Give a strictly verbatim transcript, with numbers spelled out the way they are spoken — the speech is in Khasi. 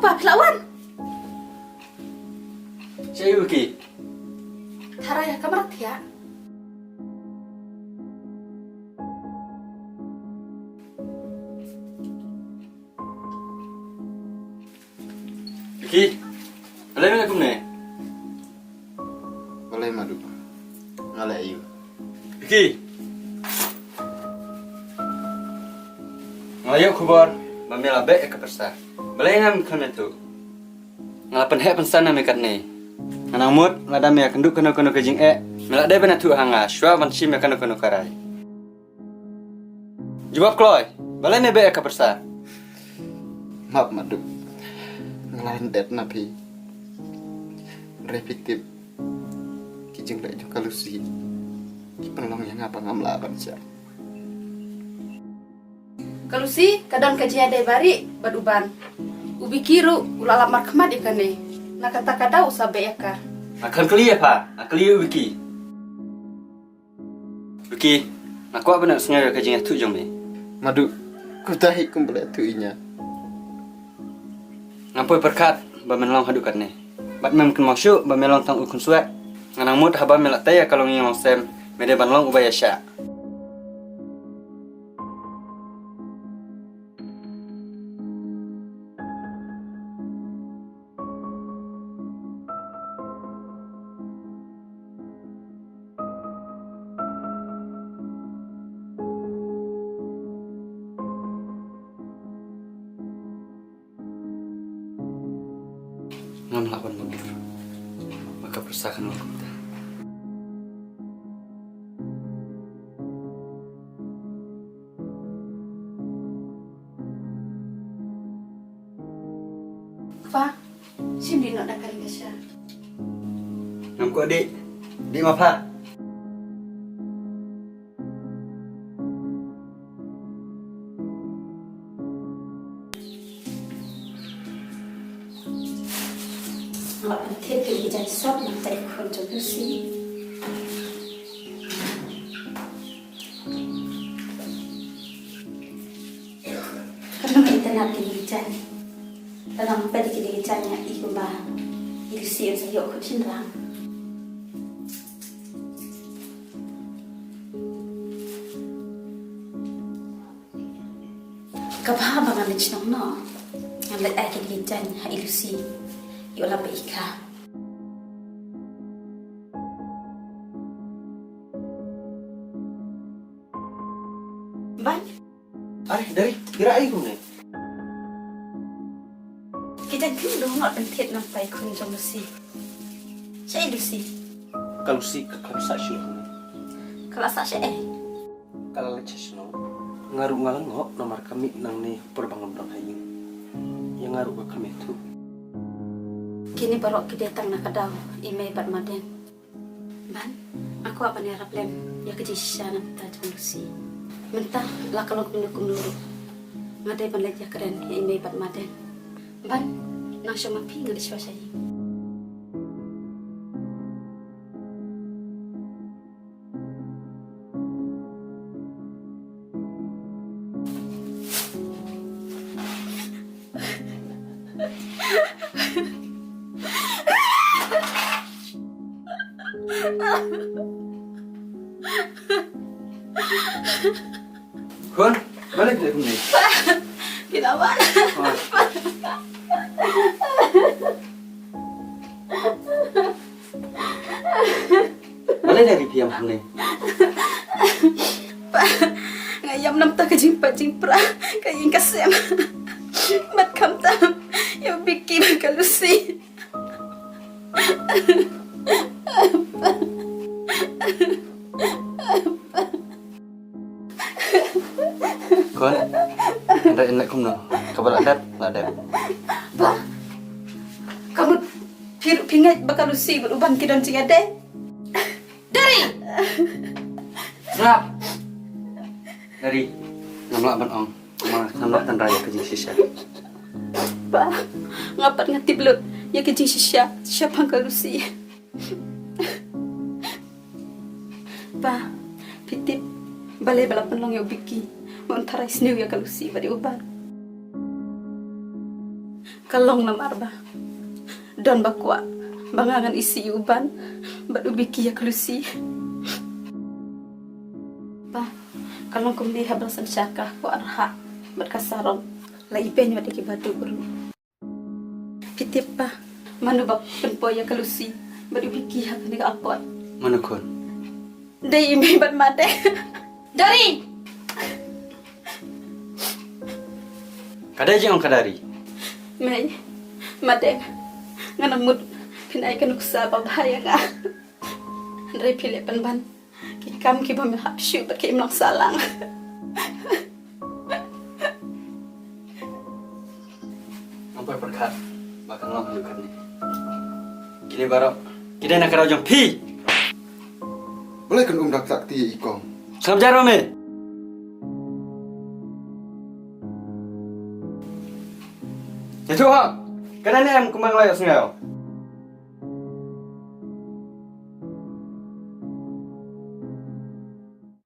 Pa, phi la wan? Shaei Vicky? Tharai ha kamra thiah. Vicky, balei me leh kumne? Balei Madu? Nga leh aïu? Vicky, nga la ïoh khubor ba me la beh ïa ka pyrsa. Balei ngam khlem ïathuh? Nga la pynheh pynsan ïa me katne. Nga nang mut lada me ïakynduh kano kano ka jingeh, me la dei ban ïathuh ha nga shuwa ban shim ïa kano kano ka rai. Jubab kloi, balei me beh ïa ka pyrsa? Map Madu. Nga la lyndet na phi. Hynrei phi tip, ki jingleh jong ka Lucy ki pynlong ïa nga ba ngam lah ban shah. Ka Lucy ka don ka jingïadei barit bad u Ban. U Vicky ruh u la lap markhmat ïa kane. Na kata ka daw u sa beh ïa ka. Nga khlem kylli ïa pha, nga kylli ïa u Vicky. Vicky, nga kwah ban ïohsngew ïa ka jingïathuh jong me. Madu, kumta hi kumba la ïathuh ïa nga. Ngam poi pyrkhat ba men long haduh katne. Bad mem kynmaw shuh ba me long tang u khunswet. Nga nang mut haba me la tei ïa ka longïing longsem, me dei ban long uba ïaishah. Ngam lah ban mutdur ba ka pyrsa kan long kumta. Kpa, shim dih noh da ka ring ka sha. Ngam kwah dih. Dih ma pha. Nga la pynthied ïa ki jaiñ sop na ka ïing khun jong Lucy. Ka dang itynnad kine ki jaiñ. Lada ngam peit ïa kine ki jaiñ nga i kumba i Lucy yn sa ïoh kut shynrang. Kaba bha ba ngan leit shnong noh. Ngan leit ai kine ki jaiñ ha i Lucy. Ïoh lap ïa i kha. Ban. Are, Dari, phi rah ei kumne? Ki jaiñ khyndew ngut ban thied namar i khun jong Lucy. Shaei Lucy? Ka Lucy ka khlem sah shuh kumne. Ka la sah shaei? Ka la leit sha shnong. Nga ruh nga la ngop namar ka mih nangne por ba ngam don ha ïing. Ïa nga ruh ka khlem ïathuh. Kine baroh ki dei tang na ka daw i mei bad maden. Ban, nga kwah ban ïarap lem ïa ka jingshisha na bynta jong Lucy. Mynta la ka long kumno kumno ruh, nga dei ban leit ïakren ïa i mei bad maden. Ban, nang shong ma phi, nga dei shuwa sha ïing. Khun, balei phi leh kumne? Phi la wan? Oh. Balei Dari phi ïam kumne? Pa, nga ïam namar ka jingpait jingpra ka ïing ka sem. Bad khamtam ïa u Biki bad ka Lucy. Khun, hynrei yn leh kumno? Kaba la dep la dep. Pa, ka mut phi ruh phi ngeit ba ka Lucy bad u Ban ki don jingïadei? Dari! Sngap! Dari, ngam lah ban ong. Namar ngam lah tynrai ïa ka jingshisha. Pa, nga pat nga tip lut ïa ka jingshisha shaphang ka Lucy. Pa, phi tip balei ba la pynlong ïa u Biki ba un tharai sniew ïa ka Lucy bad ïa u Ban? Ka long namar ba don ba kwah ba nga ngan isih ïa u Ban bad u Biki ïa ka Lucy. Pa, ka long kumne haba la synshar ka Arhah bad ka Sarong, la ibeiñ wat ïa ki Badu ruh. Phi tip pa, mano ba pynpoi ïa ka Lucy bad u Biki ha kane ka apot? Mano khun? Dei i mei bad Madeng. Dari! Ka dei jong ka Dari. Mei, Madeng, nga nang mut phin ai ka nuksa ba bha ïa nga. Hynrei phi leh pynban ki kam kiba ym hap shuh bad ki ym long sahlang. Ngam poi pyrkhat ba kan long haduh katne. Kine baroh ki dei na ka daw jong phi. Balei kan um da kata kti ïa i kong? Sngap jar ma me. Ïathuh ha. Kane ne em kumba nga la ïohsngew?